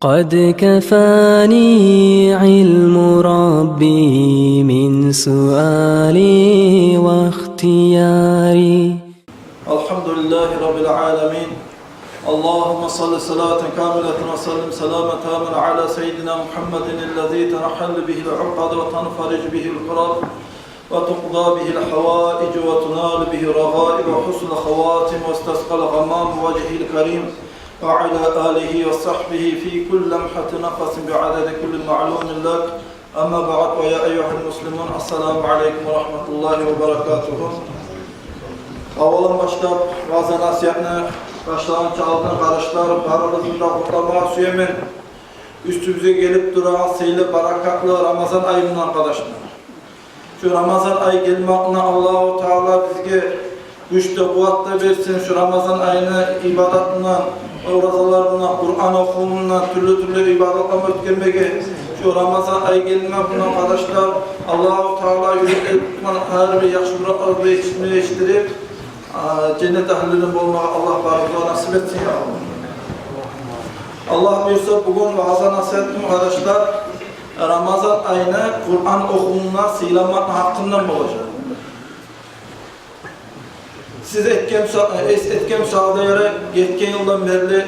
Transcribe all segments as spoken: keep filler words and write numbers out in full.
قد كفاني علم ربي من سؤالي واختياري. الحمد لله رب العالمين. اللهم صل صلاة كاملة وسلم سلاما تاما على سيدنا محمد الذي تنحل به العقد وتنفرج به الكرب وتقضى به الحوائج وتنال به الرغائب وحسن الخواتم واستسقى الغمام بوجهه الكريم وعلى آله وصحبه في كل لمحة نفس بعدد كل معلوم لك. أما بعد، ويا أيها المسلمون، السلام عليكم ورحمة الله وبركاته. Аввалан башлап, ваъза-насигьатны башлагъанча алдын, къардашлар, барыгъызны да къутламагъа сюемен уьстюбюзге гелип турагъан сыйлы, баракатлы Рамазан айы булан, къардашлар. Шу Рамазан ай гелмекни Аллагьу Таала бизге гюч де, къуват да берсин. Шу Рамазан айны ибадатындан, оразаларындан, Къуран охувундан, тюрлю-тюрлю ибадатланы оьтгермеге шу Рамазан ай гелмекни, къардашлар, Аллагьу Таала юрекде тутгъан гьар бир яхшы муратларыбызны етишдирип, а, женнет агьлюлерден болмагъа Аллагь барыбызгъа насип этсин, я Аллагь. Аллагь буюрса, бугюн ваъза-насигьатым, къардашлар, Рамазан айны Къуран охувунда сыйламакъ гьакъындан болажакъ. Сиз этген са-, эс этген сагъда яра, гетген йылдан берли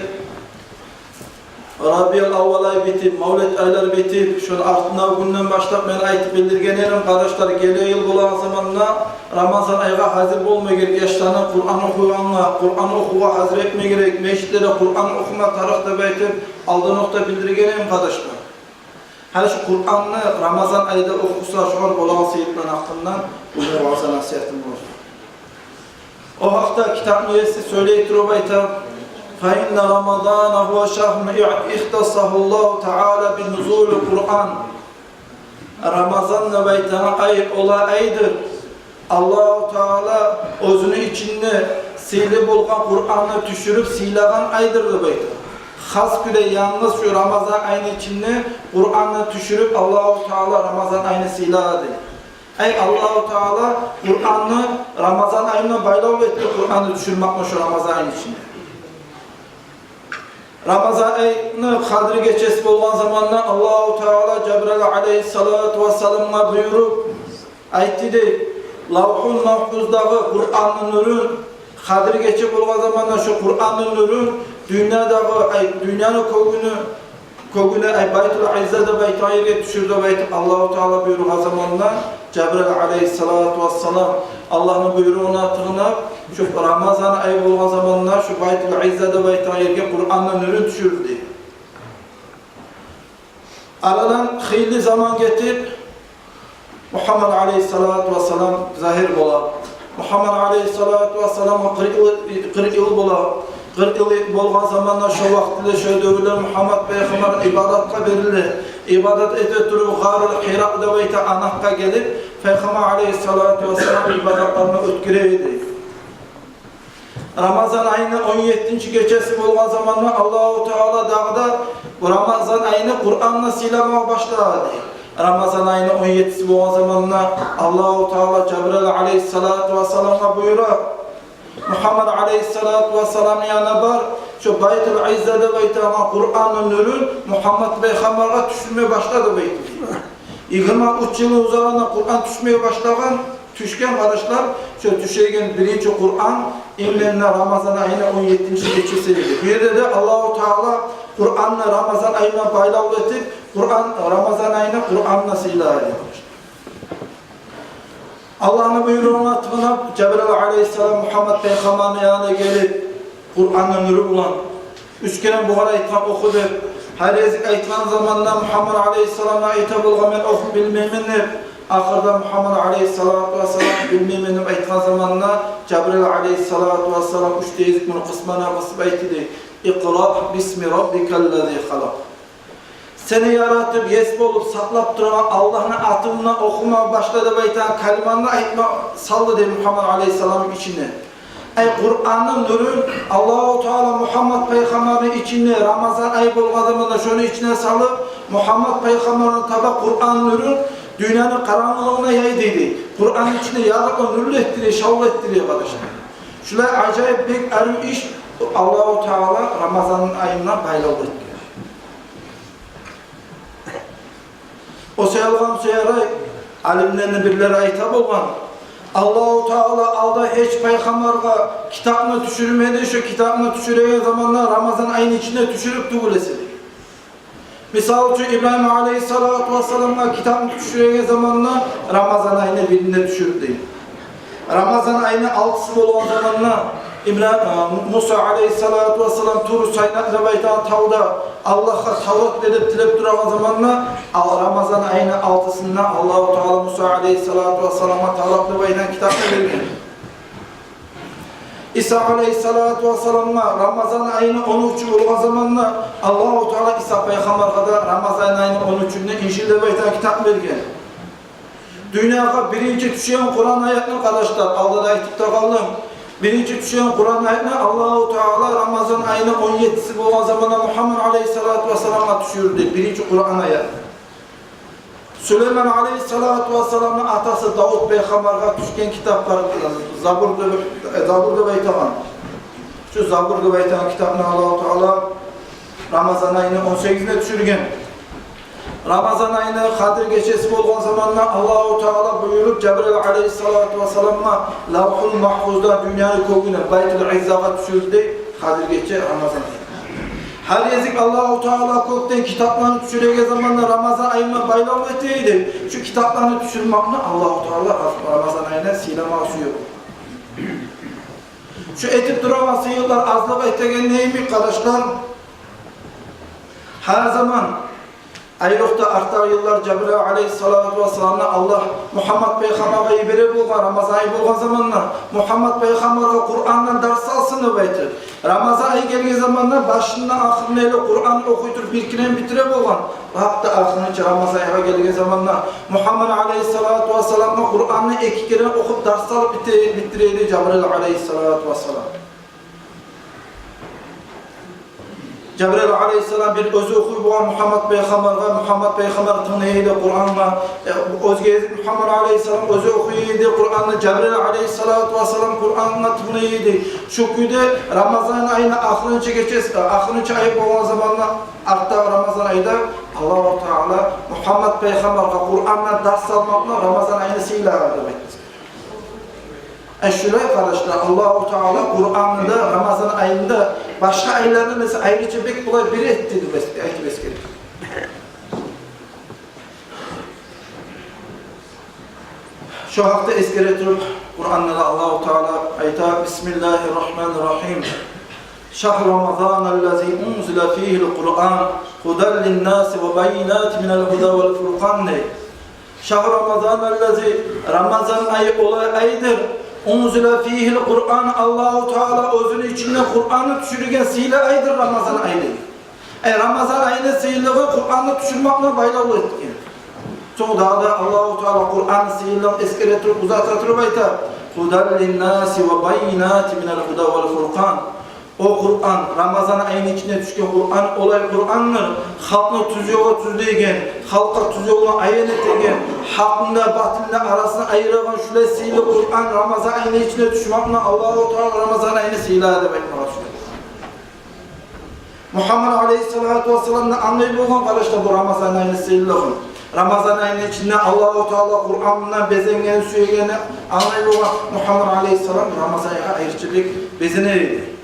Рабиул-аввал ай битип, мавлет айлар битип, шону артындагъы гюнден башлап мен айтып билдирген эдим, къардашлар, гелеген йыл болагъан заманда Рамазан айгъа гьазир болма герек, яшланы Къуран охугъангъа, Къуран охувгъа гьазир этме герек, межитлерде Къуран охума тарыкъ деп айтып, алданокъда билдирген эдим, къардашлар. Гьали шу Къуранны Рамазан айда охуса, шогъар болагъан сыйлыкъланы гьакъындан бугюн ваъза-насигьатым болажакъ. О гьакъда китапны еси сёйлей туруп айта: فإن رمضان هو شهر اختصه الله تعالى بنزول القرآن. Рамазан деп айтагъан ай, ол айдыр, Аллагьу Таала оьзюню ичинде сыйлы болгъан Къуранны тюшюрюп сыйлагъан айдыр деп айта. Хас кюйде янгыз шу Рамазан айны ичинде Къуранны тюшюрюп, Аллагьу Таала Рамазан айны сыйлады. Ай, Аллагьу Таала Къуранны Рамазан айына байлавлу этди, Къуранны тюшюрмекни шу Рамазан айны ичинде. Рамазан айны Къадир гечеси болгъан заманда Аллагьу Таала Жабраил алейгьиссалату вассаламгъа буюруп айтды дей: Лавгьул Магьфуздагъы Къуранны нюрюн Къадир гече болгъан заманда шу Къуранны нюрюн дюньядагъы, ай, дюньяны кёгюню, кёгюне, ай, Байтул Изза деп айтагъан ерге тюшюр деп айтып, Аллагьу Таала буюргъан заманда Жабраил алейгьиссалату вассалам Аллагьны буйругъуна тынгылап, шу Рамазан ай болгъан заманда шу Байтул Изза деп айтагъан ерге Къуранны нюрюн тюшюрдю. Арадан хыйлы заман гетип, Мугьаммад алейгьиссалату вассалам загьир бола. Мугьаммад алейгьиссалату вассалам къыркъ йыл, къыркъ йыл бола. Къыркъ йыл болгъан заманда, шо вакътилер, шо девюрлер Мугьаммад пайхаммар ибадатгъа бериле. Ибадат эте туруп, Гъарул Гьира деп айтагъан анакъгъа гелип, пайхаммар алейгьиссалату вассалам ибадатларын оьтгере эди. Рамазан айны он еттинчи гечеси болгъан заманда Аллагьу Таала дагъы да бу Рамазан айны Къуранны сыйламагъа башлады. Рамазан айны он еттиси болгъан заманда Аллагьу Таала Жабраил алейгьиссалату вассаламгъа буюра: Мугьаммад алейгьиссалату вассаламны янына бар, шо Байтул Изза деп айтагъан Къуранны нюрюн Мугьаммад пайхаммаргъа тюшюрме башла деп айтды. Йигирма уьч йылны узагъында Къуран тюшмеге башлагъан, тюшген, къардашлар, шо тюшеген биринчи Къуран именно Рамазан айны он еттинчи гечеси эди. Бу ерде де Аллагьу Таала Къуранны Рамазан айына байлавлу этип, Къуран, Рамазан айны Къуранны сыйлады. Аллагьны буйругъуна тынгылап, Жабраил алейгьиссалам Мугьаммад пайхаммарны янына гелип, Къуранны нюрю булан, уьч керен бугъар айтгъан: «Оху», — деп. Гьар гезик айтгъан заманда Мугьаммад алейгьиссаламгъа айта болгъан: «Мен охуп билмеймен», — деп. Ахырда Мугьаммад алейгьиссалату вассалам «билмеймен» деп айтгъан заманда, Жабраил алейгьиссалату вассалам уьч де гезик муну къысмагъа къысып айтды дей: «Икъра бисми раббикаллази халакъ». Сени яратып, ес болуп, сакълап турагъан Аллагьны аты булан охума башла деп айтагъан калиманы айтма салды дей Мугьаммад алейгьиссаламны ичине. Ай, Къуранны нюрюн Аллагьу Таала Мугьаммад пайхаммарны ичине, Рамазан ай болгъан заманда шону ичине салып, Мугьаммад пайхаммарны таба Къуранны нюрюн дюньяны къарангылыгъына яйды дей. Къуранны ичине ярыкълы, нюрлю этди дей, шавлу этди дей, къардашлар. Шулай ажайып, бек арив иш Аллагьу Таала Рамазан айына байлавлу этген. О саялгъа, о саялгъа алимлени бирлери айта болгъан: Аллагьу Таала алда гьеч пайхаммаргъа китапны тюшюрмеди, шо китапны тюшюреген заманда Рамазан айны ичинде тюшюрюп тюгюл эсе. Мисал учун, Ибрагьим алейгьиссалату вассаламгъа китапны тюшюреген заманда Рамазан айны биринде тюшюрдю. Рамазан айны алтысы болгъан заманда Ибра-, э, Муса алейгьиссалату вассалам Тур Сайна деп айтагъан тавда Аллагьгъа Таврат бер деп тилеп турагъан заманда, ал Рамазан айны алтысында Аллагьу Таала Муса алейгьиссалату вассаламгъа Таврат деп айтагъан китапны берген. Иса алейгьиссалату вассаламгъа Рамазан айны он уьчю болгъан заманда Аллагьу Таала Иса пайхаммаргъа да Рамазан айны он уьчюнде Инжил деп айтагъан китап берген. Дюньягъа биринчи тюшген Къуран аятны, къардашлар, алда да айтып да къалдым. Биринчи тюшген Къуран аятны Аллагьу Таала Рамазан айны он еттиси болгъан заманда Мухаммад алейгьиссалату вассаламгъа тюшюрдю. Биринчи Къуран аятны. Сулейман алейгьиссалату вассаламны атасы Давуд пайхаммаргъа тюшген китап бар, Забур деп, Забур деп айтагъан. Шу Забур деп айтагъан китапны Аллагьу Таала Рамазан айны он сегизине тюшюрген. Рамазан айны Къадир гечеси болгъан заманда Аллагьу Таала буюруп Жабраил алейгьиссалату вассаламгъа Лавхул Магьфуздан дюньяны кёгюне, Байтул Иззагъа тюшюрдю Къадир гече Рамазан айны. Гьар гезик Аллагьу Таала кёкден китапланы тюшюреген заманда Рамазан айына байлав эте эди. Шу китапланы тюшюрмекни Аллагьу Таала Рамазан айына сыйламагъа сюе. Шу этип турагъан сыйлыкълар азлыкъ этеген йимик, къардашлар. Гьар заман, айрокъда артдагъы йыллар Жабраил алейгьиссалату вассаламны Аллагь Мухаммад пайхаммаргъа йибере болгъан, Рамазан ай болгъан заманда, Мухаммад пайхаммаргъа Къурандан дарс салсын деп айтып. Рамазан ай гелген заманда башындан ахырына ерли Къуран охуй туруп, бир керен битире болгъан. Гьатта ахырынчы Рамазан айгъа гелген заманда Мухаммад алейгьиссалату вассаламгъа Къуранны эки керен охуп, дарс салып битире, битире эди Жабраил алейгьиссалату вассалам. Жабраил алейгьиссалам бир оьзю охуй болгъан Мухаммад пайхаммаргъа, Мухаммад пайхаммар тынглай эди Къурангъа. Э, оьзге гезик Мухаммад алейгьиссалам оьзю охуй эди Къуранны, Жабраил алейгьиссалату вассалам Къурангъа тынглай эди. Шу кюйде Рамазан айны ахырынчы гечеси, ахырынчы ай болгъан заманда, артдагъы Рамазан айда Аллагьу Таала Мухаммад пайхаммаргъа Къурандан дарс салмакъны Рамазан айны сыйлагъан деп айтды. Э, шулай, къардашлар, Аллагьу Таала Къуранында Рамазан айында башгъа айлардан эсе айрыча бек булай бир этди деп эс-, айтып эсгере. Шо гьакъда эсгере туруп, Къуранда да Аллагьу Таала айта: «Бисмиллагьи ррагьмани ррагьим. Шагьру Рамазана ллази унзила фигьил Къуран гьудан линнаси ва баййинатин минал гьуда вал фуркъан», — дей. «Шагьру Рамазана ллази», Рамазан ай олай айдыр, «унзила фигьил Къуран», Аллагьу Таала оьзюню ичинде Къуранны тюшюрген сыйлы айдыр Рамазан ай, дей. Э, Рамазан айны сыйлылыгъы Къуранны тюшюрмек булан байлавлу этген. Сонг дагъы да Аллагьу Таала Къуранны сыйлылыгъын эсгере туруп, узата туруп айта: «Гьудан линнаси ва баййинатин минал гьуда вал фуркъан». О Къуран, Рамазан айны ичинде тюшген Къуран, олай Къурандыр, халкъны тюз ёлгъа тюзлейген, халкъгъа тюз ёлну аян этеген, гьакъны да батылны арасын айырагъан шулай сыйлы Къуран Рамазан айны ичинде тюшмек булан Аллагьу Таала Рамазан айны сыйлады деп айтмагъа сюе. Мухаммад алейгьиссалату вассалам да англай болгъан, къардашлар, бу Рамазан айны сыйлылыгъын. Рамазан айны ичинде Аллагьу Таала Къуран булан безенгенин, сюегенин англай болгъан Мухаммад алейгьиссалам, Рамазан айгъа айрыча бек безене эди.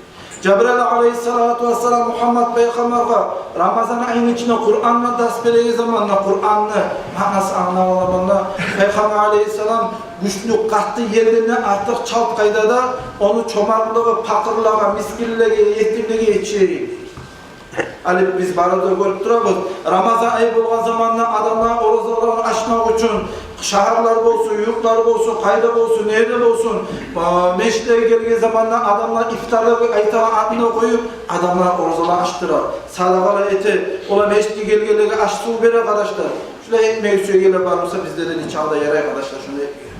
Жабраил алейгьиссалату вассалам Мухаммад пайхаммаргъа Рамазан айны ичинде Къурандан дарс береген заманда, Къуранны маънасын англап алагъанда, пайхаммар алейгьиссалам гючлю, къатты елден де артыкъ чалт къайдада ону чомартлыгъы пакъырлагъа, мискинлеге, етимлеге етише эди. Гьали биз бары да гёрюп турабыз. Рамазан ай болгъан заманда адамлар оразаларын ачмакъ учун шагьарлар болсун, юртлар болсун, къайда болсун, неде болсун, а, межитлеге гелген заманда адамлар ифтарлар деп айтагъан атын да къоюп, адамлар оразаларын ачдыра, садагъалар эте. Олар межитге гелгенлеге аш-сув бере, къардашлар. Шулай этмеге сюегенлер бар буса, бизде де нечакъы да ярай, къардашлар, шулай этмеге.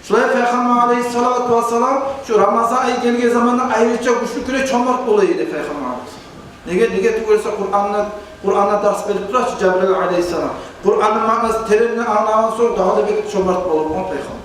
Шулай Пайхаммар алейгьиссалату вассалам шу Рамазан ай гелген заманда айрыча гючлю кюйде чомарт бола эди Пайхаммар алейгьиссалам. Неге, неге тюгюл эсе Къуранда, Къуранда дарс берип тура чы Жабраил алейгьиссалам. Къуранны маънасын теренлей англагъан сонг дагъы да бек чомарт бола болгъан Пайхаммар.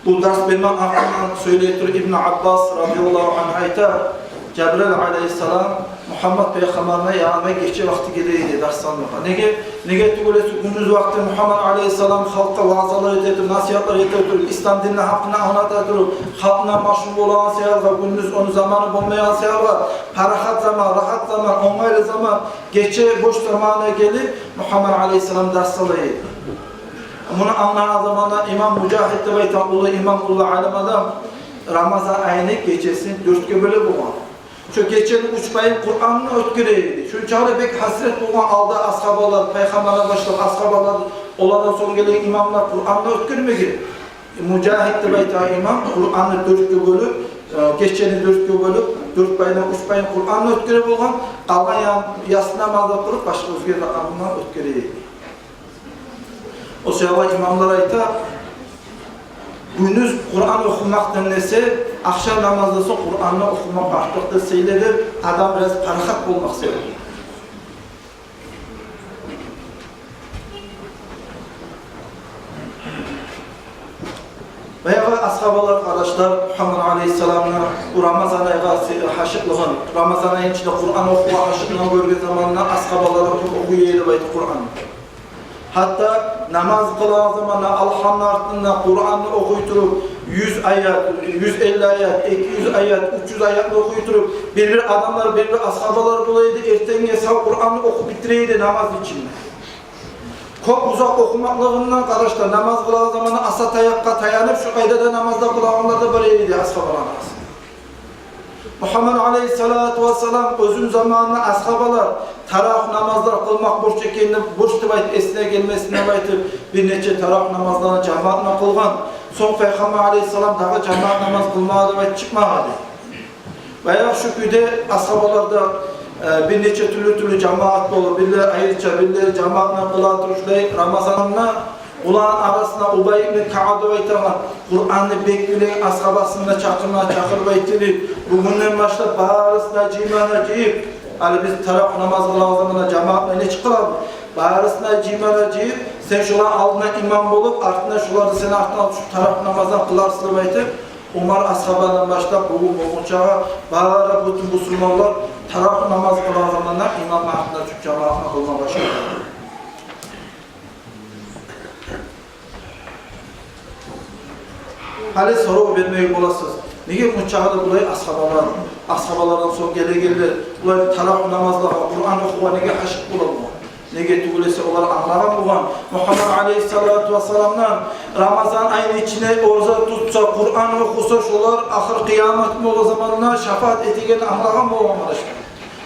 Бу дарс бермек гьакъындан сёйлей туруп Ибн Аббас радияллагьу ангьу айта: Жабраил алейгьиссалам Мугьаммат пайхаммарны янына гече вакъти геле эди дарс алмагъа. Неге? Неге тюгюл эсе, гюндюз вакъти Мугьаммат алейгьиссалам халкъгъа ваъзалар эте туруп, насигьатлар эте туруп, ислам динни гьакъында англата туруп, халкъ булан машгъул болагъан саялгъа, гюндюз ону заманы болмайгъан саялгъа, парахат заман, рагьат заман, онгайлы заман, гече бош заманы гелип, Мугьаммат алейгьиссалам дарс ала эди. Муну англагъан заманда имам Мужагьид деп айтагъан уллу имам, уллу алим адам Рамазан айны гечесин дёртге бёле болгъан. Шо гечени уьч пайын Къуранны оьтгере эди. Шончакъы бек гьасирет болгъан алда асгьабалар, пайхаммардан башлап асгьабалар, олардан сонг гелген имамлар Къуранны оьтгермеген. Мужагьид деп айтагъан имам Къуранны дёртге бёлюп, э, гечени дёртге бёлюп, дёрт пайына уьч пайын Къуранны оьтгере болгъан, къалгъан я-, яссы намазны къылып, башгъа оьзге ракъатны оьтгере эди. О саялы имамлар айта, гюндюз Къуран охумакъдан эсе, ахшам намаздан сонг Къуранны охумакъ артыкъ да сыйлыдыр, адам бираз парахат болмакъ сюе. Баягъы асгьабалар, къардашлар, Мугьаммат алейгьиссаламны бу Рамазан айгъа се-, гьашыкълыгъын, Рамазан айны ичинде Къуран охугъа гьашыкълыгъын гёрген заманда асгьабалар кёп охуй эди деп айта Къуранны. Гьатта намаз къылагъан заманда Алгьамны артында Къуранны охуй туруп, юз аят, юз элли аят, эки юз аят, уьч юз аятны охуй туруп, бир-бир адамлар, бир-бир асгьабалар бола эди, эртенге сав Къуранны охуп битире эди намаз ичинде. Кёп узакъ охумакълыгъындан, къардашлар, намаз къылагъан заманда аса таякъгъа таянып, шо къайдада намазлар къылагъанлар да бар эди асгьабаланы арасында. Мугьаммат алейгьиссалату вассалам оьзюню заманында асгьабалар таравигь намазлар къылмакъ борч экенни, борч деп айтып, эсине гелмесин деп айтып, бир нече таравигь намазланы жамаатына къылгъан. Сонг Пайхаммар алейгьиссалам дагъы жамаат намаз къылмагъа деп айтып чыкъмагъан эди. Баягъы шу кюйде асгьабалар да, э, бир нече тюрлю-тюрлю жамаат болуп, бирлери айрыча, бирлери жамаатына къыла туруп, шулай Рамазанда, оланы арасында Убай ибн Кааб деп айтагъан, Къуранны бек билеген асгьабасын да чакъырма, чакъырып айтды дей: «Бугюнден башлап барысын да жыйма да жыйып, гьали биз таравигь намаз къылагъан заманда жамаатына нечик къылабыз? Барысын да жыйма да жыйып, сен шоланы алдына имам болуп, артында шолар да сени артынгдан тюшюп таравигь намаздан къыларсыз», — деп айтып, Умар асгьабадан башлап бугюн болгъунчагъа бары бютюн бусурманлар таравигь намаз къылагъан заманда имамны артында тюшюп жамаатына къылма башлады. Гьали сорав бермеге боласыз: неге мунчагъа да булай асгьабалар, асгьабалардан сонг гелегенлер булай таравигь намазлагъа, Къуран охугъа неге гьашыкъ бола болгъан? Неге тюгюл эсе, олар англагъан болгъан, Мугьаммат алейгьиссалату вассаламдан Рамазан айны ичинде ораза тутса, Къуран охуса, шолар ахыр къыямат гюн болгъан заманда шафаат этегенин англагъан болгъан, къардашлар.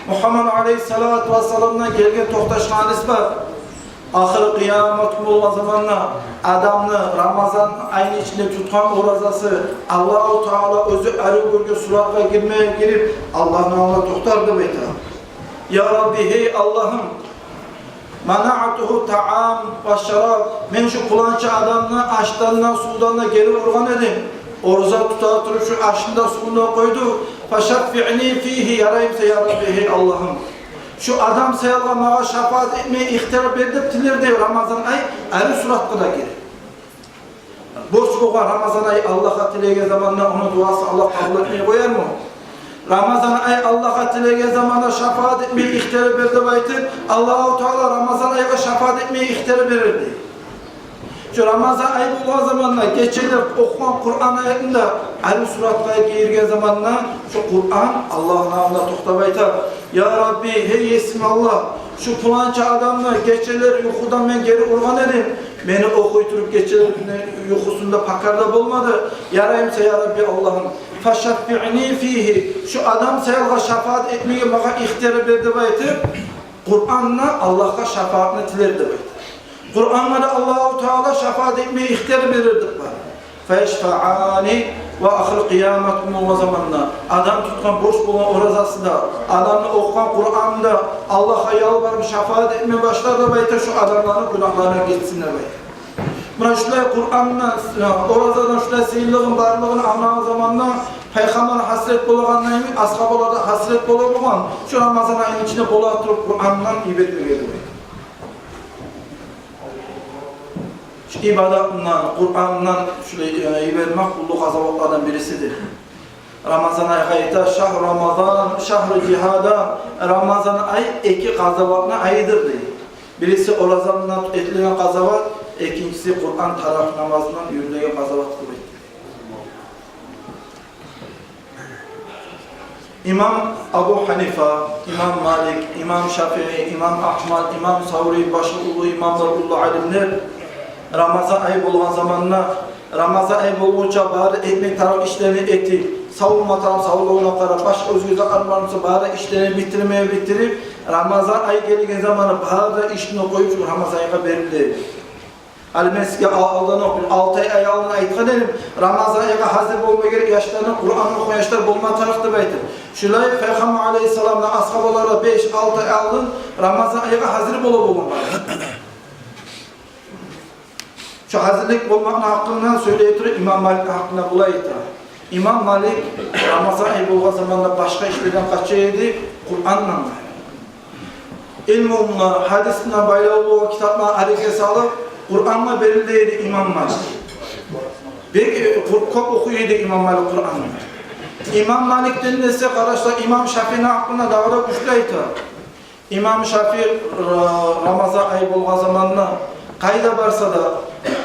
Мугьаммат алейгьиссалату вассаламдан гелген токъташгъан гьадис бар. Ахыр къыямат гюн болгъан заманда адамны Рамазан айны ичинде тутгъан оразасы Аллагьу Таала оьзю арив гёрген суратгъа гирме гирип, Аллагьны алдына токътар деп айта: «Я Рабби, гьей Аллагьым, манаътугьу таъам ва шараб, мен шу пуланча адамны ашдан да, сувдан да гери ургъан эдим. Ораза тута туруп шу ашын да, сувун да къойду. Фашаффиъни фигьи, ярай буса, я Рабби, гьей Аллагьым, шу адам саялгъа магъа шафаат этмеге ихтияр бер», — деп тилер дей Рамазан ай арив суратгъа да гирип. Борч болгъан Рамазан ай Аллагьгъа тилеген заманда ону дуасы Аллагь къабул этмей къоярмы? Рамазан ай Аллагьгъа тилеген заманда шафаат этмеге ихтияр бер деп айтып, Аллагьу Таала Рамазан айгъа шафаат этмеге ихтияр берер дей. Шу Рамазан ай болгъан заманда гечелер охугъан Къуран аятны да арив суратгъа гийирген заманда шу Къуран Аллагьны алдына токътап айта: «Я Рабби, гьей Есим Аллагь, шу пуланча адамны гечелер юхудан мен гери ургъан эдим. Мени охуй туруп гечелер юхусунда пакар да болмады. Ярай буса, я Рабби Аллагьым, фашаффиъни фигьи, шу адам саялгъа шафаат этмеге магъа ихтияр бер», — деп айтып, Къуран да Аллагьгъа шафаатны тилер деп айта. Къурангъа да Аллагьу Таала шафаат этмеге ихтияр берер деп бар. Фаяшфаъани, ва ахыр къыямат гюн болгъан заманда адам тутгъан борч болгъан оразасы да, адамны охугъан Къураны да Аллагьгъа ялбарып шафаат этме башлар деп айта, шу адамланы гюнагьларындан гечсин деп айта. Муна шулай Къурандан, оразадан шулай сыйлылыгъын, барлыгъын англагъан заманда Пайхаммар гьасирет болагъандан йимик, асгьабалар да гьасирет бола болгъан шу Рамазан айны ичинде бола туруп Къурандан йибермеге деп айта. Шу ибадатындан, Къурандан шулай, э, йибермек уллу къазаватлардан бирисидир. Рамазан айгъа айта: «Шагьру Рамазан, шагьру жигьадан». Рамазан ай эки къазаватны айыдыр дей. Бириси ораза булан этилеген къазават, экинчиси Къуран таравигь намазындан юрюлеген къазават деп айта. Имам Абу Гьанифа, имам Малик, имам Шафии, имам Агьмад, имам Саври, башгъа уллу имамлар, уллу алимлер Рамазан ай болгъан заманда, Рамазан ай болгъунча бары этмек тарыкъ ишлерин этип, савунма тарыкъ савунмагъа къарап, башгъа оьзге затлар бар буса, бары ишлерин битирме битирип, Рамазан ай гелген заманда бары да ишин къоюп, шу Рамазан айгъа бериле. Гьали мен сизге ал-, алданокъ бир алты ай, ай алдын айтгъан эдим, Рамазан айгъа гьазир болма герек яшланы, Къуран охуйгъан яшлар болма тарыкъ деп айтып. Шулай Пайхаммар алайгьиссаламны асгьабалары беш-алты ай алдын Рамазан айгъа гьазир бола болгъанлар. Шо гьазирлик болмакъны гьакъында сёйлей туруп, имам Маликни гьакъында булай айта. Имам Малик Рамазан ай болгъан заманда башгъа ишлерден къача эди, Къурандан. Илмугъа, гьадисине байлавлу болгъан китапланы арекге салып, Къурангъа бериле эди имам Малик. Бек, э, кё-, кёп охуй эди имам Малик Къуранны. Имам Маликден эсе, къардашлар, имам Шафиини гьакъында дагъы да гючлю айта. Имам Шафии, э, Рамазан ай болгъан заманда къайда барса да,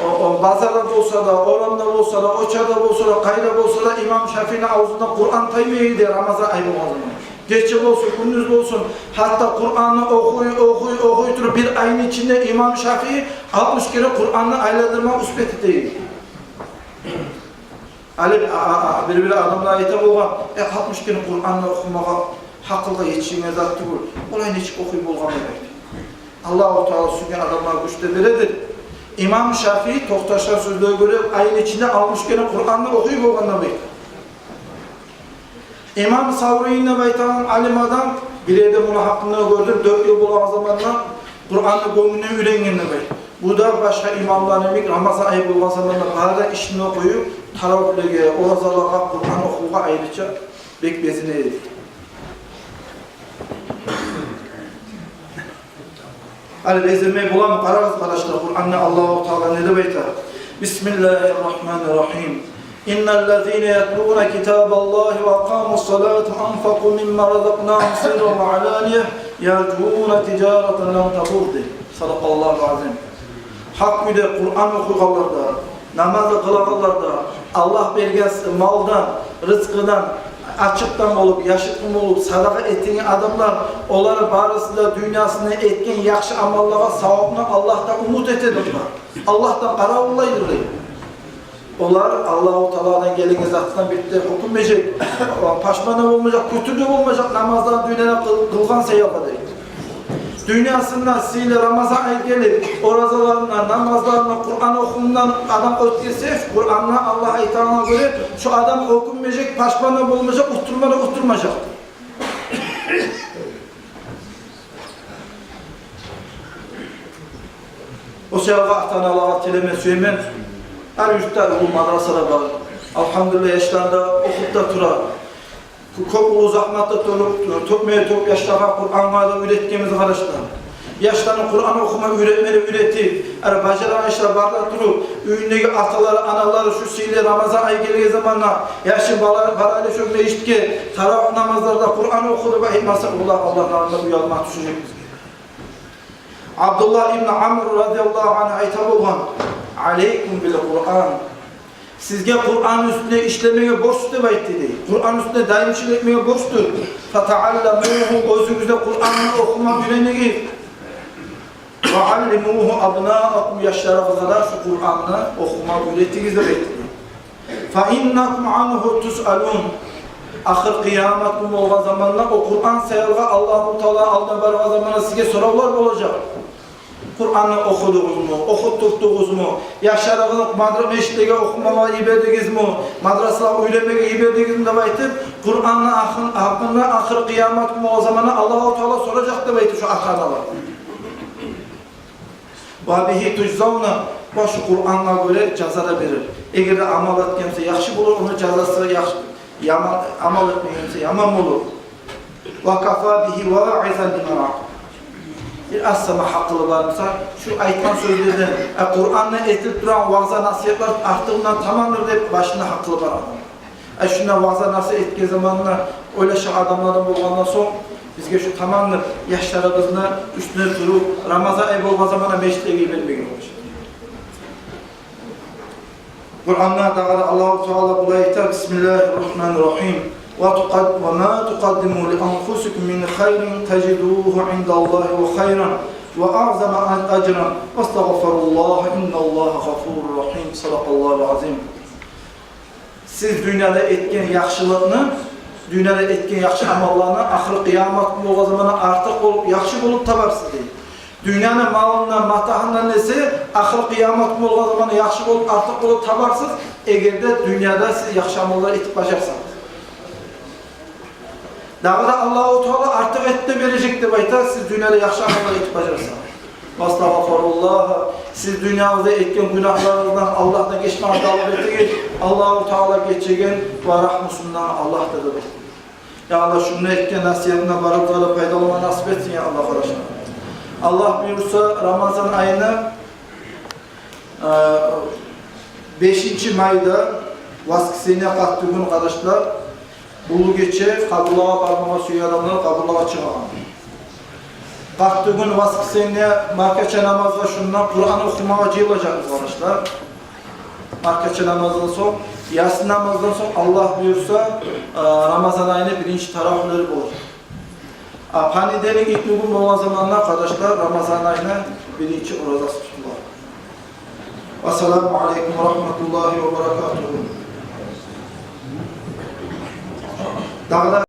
о, о, базарда болса да, орамда болса да, очарда болса да, къайда болса да, имам Шафиини авзундан Къуран таймай эди Рамазан ай болгъан заманда. Гече болсун, гюндюз болсун, гьатта Къуранны охуй, охуй, охуй туруп, бир айны ичинде имам Шафии алтмыш керен Къуранны айландырма успеть эте эди. Гьали, а, а, а, бир-бир адамлар айта болгъан: «Э, алтмыш керен Къуранны охумагъа гьакъылгъа етишеген зат тюгюл. Олай нечик охуй болгъан?» — деп айта. Аллагьу Таала сюйген адамлагъа гюч де бередир. Имам Шафии токъташгъан сёзлеге гёре, айны ичинде алтмыш керен Къуранны охуй болгъан деп айта. Имам Саврийи деп айтагъан алим адам, бир ерде муну гьакъында гёрдюм, дёрт йыл болгъан заманда Къуранны гёнгюне уьйренген деп айта. Бу да башгъа имамлар йимик Рамазан ай болгъан заманда бары да ишин къоюп, таравигьлеге, оразалагъа, Къуран охувгъа айрыча бек безине эди. Гьали безенмей боламы? Къарагъыз, къардашлар, Къуранда Аллагьу Таала не деп айта? Бисмиллагьи ррагьмани ррагьим. Инналлазина ятлуна китабаллагьи ва акъамус салата ва анфакъу мимма разакънагьум сирран ва алания яржуна тижаратан лан табур. Садакъаллагьул азим. Гьакъ кюйде Къуран охуйгъанлар да, намаз къылагъанлар да, Аллагь берген малдан, рызкъыдан, ачыкъдан болуп, яшыртгъын болуп, садагъа этеген адамлар, олар барысы да дюньясында этген яхшы амаллагъа савапны Аллагьдан умут этедир. Аллагьдан къаравуллайдыр. Олар Аллагьу Тааладан гелеген затдан битди гьукмежек, пашман да болмажакъ, кютюр де болмажакъ намазланы дюньяда къыл-, къылгъан саялы дей. Дюньясында сыйлы Рамазан ай гелип, оразаларына, намазларына, Къуран охувундан адам оьтгерсе, Къуранда Аллагь айтагъангъа гёре, шо адам оькюнмежек, пашман да болмажакъ, утдурма да утдурмажакъ. О саялы ата-аналагъа тилеме сюемен. Гьар юртда уллу мадраса да бар. Алгьамдулиллагь, яшланы да охуп да тура. Кё-, кёп уллу загьмат да тёлюп, тёкме-тёк яшлагъа Къурангъа да уьйретгенбиз, къардашлар. Яшланы Къуран охума уьйретме де уьйретип, гьар бажарагъан яшлар бар да туруп, уьюндеги аталары, аналары шу сыйлы Рамазан ай гелген заманда: «Яшым, бара, бар гьали шо межитге, таравигь намазларда Къуран оху», — деп айтмаса, олар Аллагьны алдында уялма тюшежек бизге. Абдуллагь ибн Амр радияллагьу ангьу айта болгъан: «Алейкум бил Къуран». Сизге Къуран уьстюнде ишлемеге борч деп айтды дей. Къуран уьстюнде даимчилик этмеге борчдур. «Фатаалламугьу», оьзюгюз де Къуранны охума уьйренигиз. «Ва аллимугьу абнаакум», яшларыгъызгъа да шу Къуранны охума уьйретигиз деп айтды. «Фа иннакум ангьу тусъалун». Ахыр къыямат гюн болгъан заманда, о Къуран саялгъа Аллагьу Таала алдына баргъан заманда сизге соравлар болажакъ. Къуранны охудугъузму, охутдурдугъузму, яшларыгъызны мадра-, межитлеге охумагъа йибердигизми, мадрасалагъа уьйренмеге йибердигизми деп айтып, Къуранны ахын-, гьакъында ахыр къыямат гюн болгъан заманда Аллагьу Таала соражакъ деп айтып шу ата-аналар. «Ва бигьи тужзавна», ва шу Къурангъа гёре жаза да берир. Эгер де амал этген буса яхшы болур, ону жазасы яхшы, яман, амал этмеген буса яман болур. «Ва кафа бигьи ваизан лиман акъал». Бир аз сама гьакъылы бар буса, шу айтгъан сёзлерден, э, Къуранда этилип турагъан ваъза-насигьатлар артыгъындан тамамдыр деп башында гьакъылы бар адам. Ай, шунда ваъза-насигьат этген заманда ойлашагъан адамлардан болгъандан сонг, бизге шу тамандыр яшларыбызны уьстюне туруп, Рамазан ай болгъан заманда межитлеге йибермеге болажакъ. Къуранда дагъы да Аллагьу Таала булай айта: بسم الله الرحمن الرحيم. وتقد-، وما تقدموا لأنفسكم من خير تجدوه عند الله وخيرا وأعظم أجرا واستغفروا الله إن الله غفور رحيم. صدق الله العظيم. Сиз дюньяда этген яхшылыкъны, дюньяда этген яхшы амалланы ахыр къыямат гюн болгъан заманда артыкъ болуп, яхшы болуп табарсыз, дей. Дюньяны малындан, матагьындан эсе ахыр къыямат гюн болгъан заманда яхшы болуп, артыкъ болуп табарсыз, эгер де дюньяда сиз яхшы амаллар этип бажарсагъыз. Дагъы да Аллагьу Таала артыкъ этип де бережек деп айта, сиз дюньяда яхшы амаллар этип бажарсагъыз. Вастагъфируллагь, сиз дюньягъызда этген гюнагьларыгъыздан Аллагьдан гечмеге талап этигиз. Аллагьу Таала гечеген ва рагьмусундан Аллагьдыр деп айтды. Я Аллагь, шунда этген насигьатындан барыбызгъа да пайдаланма насип этсин, я Аллагь, къардашлар. Аллагь буюрса, Рамазан айны Э, бешинчи майда, воскресенье, къатты гюн, къардашлар, уллу гече къабурлагъа бармагъа сюеген адамлар къабурлагъа чыгъагъан. Къатты гюн, воскресенье, маркача намазгъа шунда Къуран охумагъа жыйылажакъбыз, къардашлар. Маркача намаздан сонг, яссы намаздан сонг, Аллагь буюрса, э, Рамазан айны биринчи таравигьлери болажакъ. А понедельник, итни гюн болгъан заманда, къардашлар, Рамазан айны биринчи оразасы тутула. Вассаламу алейкум ва рагьматуллагьи ва баракатугьу. Дагъы да